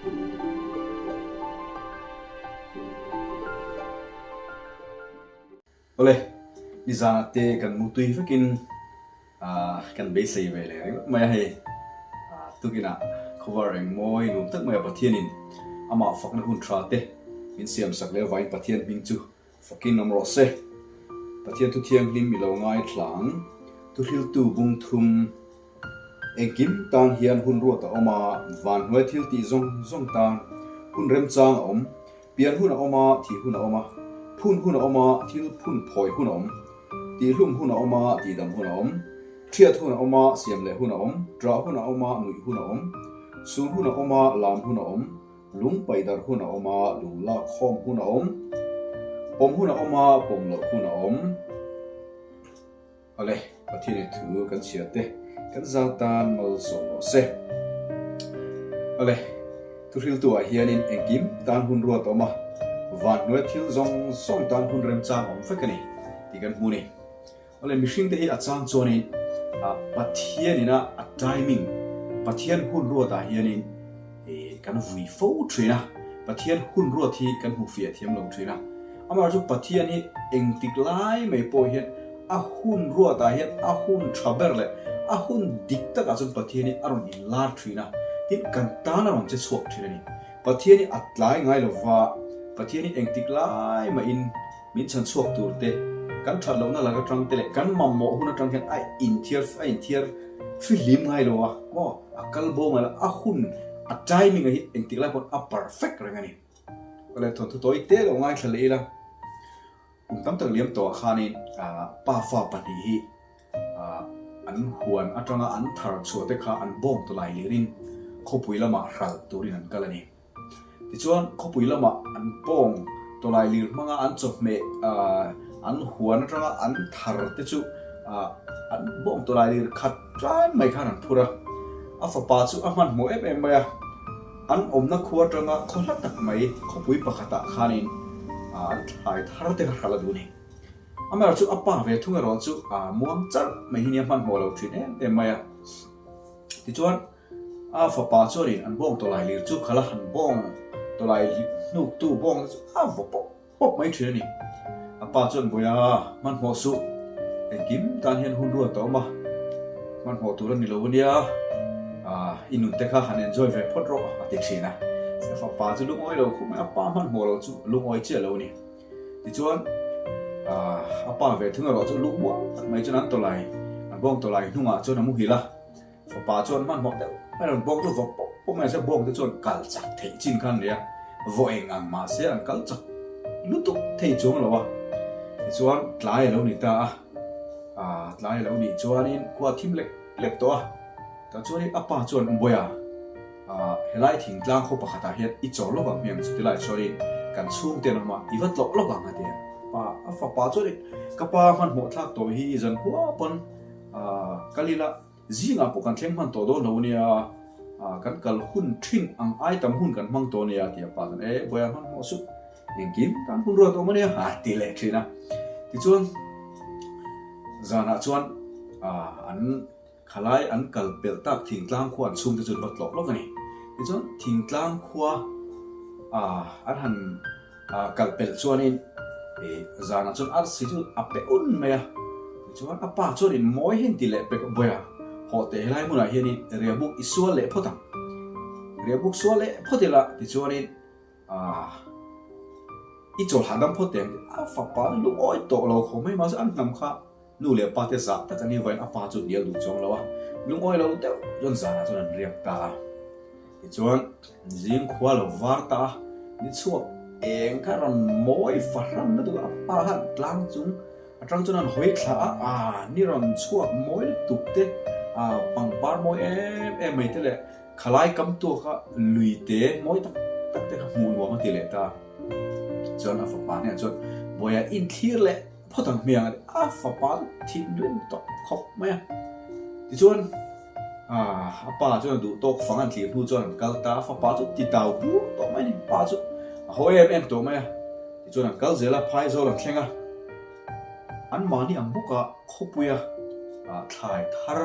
Awle, nizanah te kan mutui vekin kan beisei ve leh ringawt mai a hei. Tukinah khawvar eng mawi nuam tak mai a Pathianin amah fakna hun tha te min siamsak leh avangin Pathian hming chu Fakin awm rawh se. Pathian thu thianghlim i lo ngaithla ang. Thuhriltu bung thum engkim tan hian hun ruat a awm a, van hnuai thil tih zawng zawng tan hun remchang a awm. Pian hun a awm a, thih hun a awm a, phun hun a awm a, thil phun phawi hun a awm. Tihhlum hun a awm a, tihdam hun a awm. Thiat hun a awm a, siam leh hun a awm. Ṭah hun a awm a, nuih hun a awm. Sun hun a awm a, lam hun a awm. Lung paih darh hun a awm a, lung lak khawm hun a awm. Pawm hun a awm a, pawm loh hun a awm. Awle, Pathian thu kan chhiar te kan zau tan malsawm rawh se. Awle, thuhriltu ah hianin engkim tan hun ruat a awm a, van hnuai thil zawng zawng tan hun remchang a awm vek a ni tih kan hmu a ni. Awle mihring te hi a chang chuanin Pathian ina a timing, Pathian hun ruatah hianin kan vui fo thin a, Pathian hun ruat hi kan hmu fiah thiam lo thin a. Amaherawhchu chu Pathian hi engtik lai mai pawh hian a hun ruatah hian a hun tha ber leh a hun dik takah chuan Pathian hi a rawn inlar thin a, tin kan tan a rawn che chhuak thin a ni. Pathian hi a tlai ngai lova, Pathian hi engtik lai mahin Min chhan chhuak tur te, kan that lohna lak atang te leh kan mamawh hun atang hian a inthiar a inthiar fihlim ngai lo a maw, a kal bo ngai lo, a hun a timing a hi engtik lai pawn a perfect reng a ni. Awle thawnthu tawi te lo ngaithla leh ila, kum tam tak liam tawhah khanin pa fa pahnih hi an huan atanga an thar chhuah te kha an bawng tawlai lirin khawpui lamah hralh turin an kal a ni. Tichuan, khawpui lamah an pawng tawlai lir hmanga an chawhmeh an huan atanga an thar te chu an bawng tawlai lir khat tlai mai khan an phur a. A fapa chu a hmanhmawh em em mai a, an awmna khua atanga khaw hla tak mai khawpui pakhatah khanin an thlai thar te kha hralh a duh a ni. Amaherawhchu chu a pa ve thung erawh chu muang charh mai hi nia hmanhmawh lo thin em em mai a. Tichuan. A fapa chuanin an bawng tawlai lir chu khala han bawng tawlai hnuktu bawng te chu a vaw pawp pawp mai thin a ni. A pa chuan Bawiha hmanhmawh suh, engkim tan hian hun ruat a awm a, hmanhmawh tur a ni lo ania, i nun te kha han enjoy ve phawt rawh a ti thin a. A fapa chu lungawi lo khum mai, a pa hmanhmawh lo chu lungawi chiah lo a ni. Tichuan a pa ve thung erawh chu lungmuang tak mai chuan an tawlai, an bawng tawlai hnungah chuan a muhil a. Fapa chuan hmanhmawh deuh mai rawn bawk chu vawk pawp pawp mai a se, bawk te chuan kal chak theih chin kha an nei a, vaw eng ang mahse an kal chak lutuk thei chuang lo a. Tichuan tlai a lo ni ta a, aah tlai a lo nih chuanin khua a thim lek lek tawh a, tah chuanin a pa chuan Bawiha aah helai thingtlang khaw pakhatah hian i chaw lawk ang hmiang chuti lai chuanin kan chhungte an awm a, i va tlawh lawk ang a ti a. Pa a fapa chuanin ka pa hmanhmawh thlak tawh hi zan khua pawn aah kal ila Zingah pawh kan thleng hman tawh dawn lo ania, kan kal hun thin ang ai tam hun kan hmang tawh ania tih a pa chuan e Bawiha hman hmawh suh, engkim kan hun ruat awm ania a ti leh thin a. Tichuan zanah chuan an khalai an kal pelh tak thingtlang khua an chhungte chu an va tlawh lawk a ni. Tichuan thingtlang khua an han Kal pelh chuanin zanah chuan arsi chu a pe un mai a, tichuan a pa chuanin mawi hian ti leh pek bawi a, haw teh helai hmunah hianin riahbuk i sual leh phawt ang, riahbuk sual leh phawt ila tichuanin i chawl hahdam phawt teh ang tih a fapa chu lungawi tawh lo khawp mai mahse an hnam kha nu leh pa te zah tak an ivain a pa chu hnial duh chuang lo a, lungawi lo deuh chuan zanah chuan an riak ta a. Tichuan, zing khua lo var ta a, ni chhuak eng kha rawn mawi fahran lutuk a, a pa khan tlang chung atang chuan an hawi thla a, aa ni rawn chhuak mawi lutuk te, aa pangpar mawi em em mai te leh khalai kam tuaka lui te mawi tak tak te kha hmuh nuam a ti leh ta. Chuan a fapa hnenah chuan Bawiha inthlir leh phawt ang hmiang a ti a, fapa chu thinrim tawh khawp mai a. Tichuan. A pa chuan a duh tawk fang an tlir hnu chuan an kal ta a, fapa chu ti tau bur tawh mai a ni, pa chu a haw em em tawh mai a, tichuan an kal zel a, phaizawl an thleng a, an mahni ang bawka khawpuia thlai thar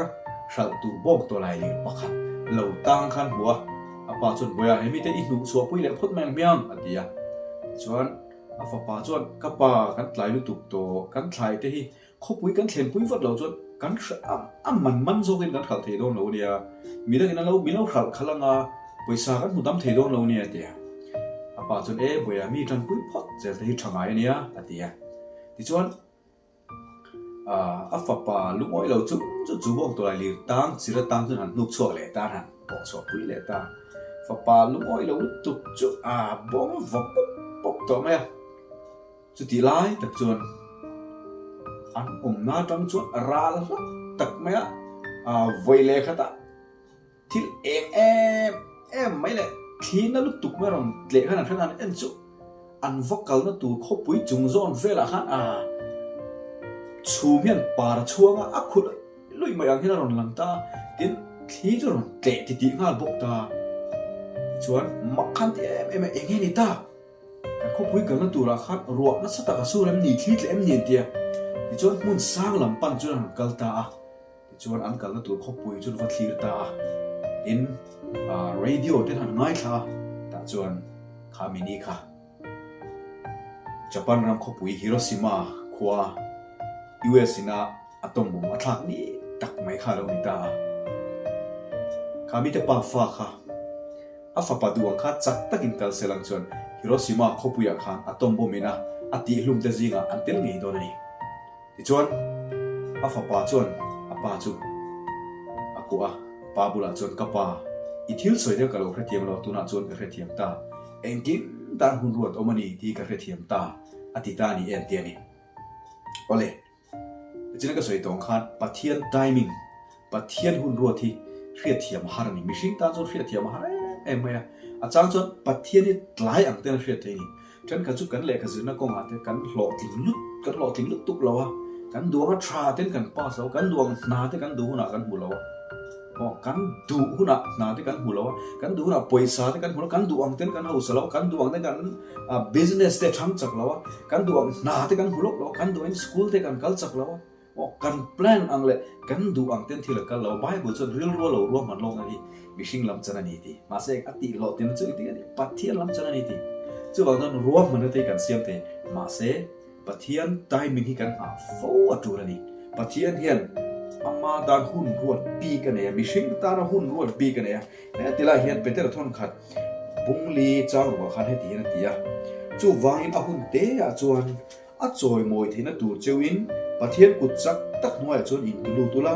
hralh tur bawk tawlai lir pakhat lo tang khan hmu a. A pa chuan, Bawiha, he mite i hnuh chhuah pui leh phawt mai ang hmiang, a ti a. Tichuan, a fapa chuan, Ka pa, kan tlai lutuk tawh, kan thlai te hi Khawpui kan thlenpui vat lo chuan kan a man man zawkin kan hralh thei dawn lo ania, midangin an lo min lo hralh khalh anga pawisa kan hmu dam thei dawn lo ania a ti a. A pa chuan e Bawiha mi tanpui phawt zel te hi tha ngai ania a ti a. Tichuan a fapa lungawi lo chung chu chu bawng tawlai lir tang chir atang chuan han hnuk chhuak leh ta an han pawh chhuah pui leh ta. Fapa lungawi lo lutuk chu a bawng va pawp pawp tawh mai a. Chutih lai tak chuan an awmna atang chuan ral hlak tak mai a, vawi leh khatah thil eng em em mai leh thlina lutuk mai rawn tleh khan an hre nan en chu an va kalna tur khawpui chung zawn velah khan a chhum hian par a chhuang a, a khulh luih mai ang hian a rawn lang ta a, tin thli chu a rawn tleh titih nghal bawk ta. Tichuan mak khan ti em em a, eng nge ni ta? Kan khawpui kalna turah khan ruah nasa tak a sur em ni, thli tle em ni an ti a. Tichuan hmun sang lam pan chuan an rawn kal ta a. Tichuan an kalna tur khawpui chu an va thlir ta a. Tin, radio te han ngaithla a, tah chuan kha mini kha Japan ram khawpui Hiroshima khua US ina atom bomb a thlak ni tak mai kha a lo ni ta a. Kha mite pa fa kha. A fapa duh ang kha chak takin kal sel ang chuan Hiroshima khawpuiah khan atom bomb ina a tihhlum te zingah an tel ngei dawn a ni. Tichuan, a fapa chuan a pa chu a kuah a, pa bulah chuan, Ka pa, i thil sawi te ka lo hrethiam lo a, tunah chuan ka hrethiam ta. Engkim tan hun ruat awm a ni tih ka hrethiam ta, a ti ta a ni em ti a ni. Awle. Nichin ka sawi tawng khan Pathian timing, Pathian hun ruat hi hriatthiam a har a ni. Mihring tan chuan hriatthiam a har em em mai a. A chang chuan Pathian hi tlai ang ten a hriat thei a ni. Thenkhat chu kan lehkha zirna kawngah te kan hlawhtling lut, kan hlawhtling lut tuk lo a. Kan duang a tha ten kan pass lo, kan duang hna te kan duh hunah kan hmu lo a. Aw, kan duh hunah hna te kan hmu lo a, kan duh hunah pawisa te kan hmu lo, kan duh ang ten kan hausa lo, kan duh ang ten kan business te thang chak lo a, kan duh ang hna te kan hmu lawk lo a, kan duh angin school te kan kal chak lo a, aw, kan plan ang leh kan duh ang ten thil a kal lo a, Bible chuan rilru a lo ruahman lawkna hi mihring lam chan a ni ti. Mahse, a tih hlawh tina chu engtin a ni? Pathian lam chan a ni ti. Chuvang chuan ruahmanna te hi kan siam thei. Mahse, Pathian timing hi kan nghah fo a tul a ni. Pathian hian ama tan hun ruat bik a nei a, mihring tana hun ruat bik a nei a. He tilai hian Petera thawn khat Bungli chang ruah khan heti hian a ti a, Chuvangin a hun teah chuan a chawimawi theihna tur cheuhin Pathian kut chak tak hnuaiah chuan inti lut ula,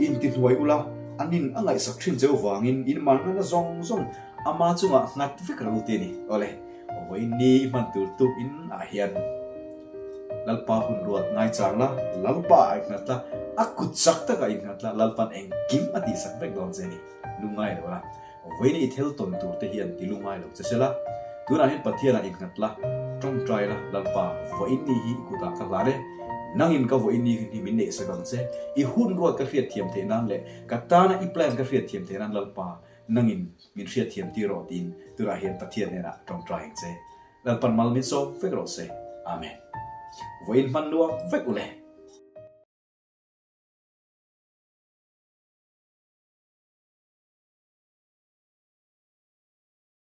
inti hnuai ula, a nin a ngaihsak thin cheu vangin in manganna zawng zawng ama chungah nghat vek ro ti a ni. Awle. Vawiin ni i hman tur tuk in ah hian Lalpa hun ruat ngai chang la, Lalpa ah i nghat la, a kut chak tak ah i nghat la, Lalpan engkim a tihsak vek dawn che ni, lungngai lo la. Vawiin i thil tawn tur te hian ti lungngai lo che se la, tunah hian Pathian ah i nghat la, tawngtai la, Lalpa vawiin ni hi i kut ah ka hlan e, nangin ka vawiin ni hi min neihsak ang che, i hun ruat ka hriatthiam theih nan leh ka tana i plan ka hriatthiam theih nan Lalpa nangin Min hriatthiam tir rawh tiin tunah hian Pathian hnenah tawngtai ang che. Lalpan mal min sawm vek rawh se. Amen. Vawiin hman nuam vek u le.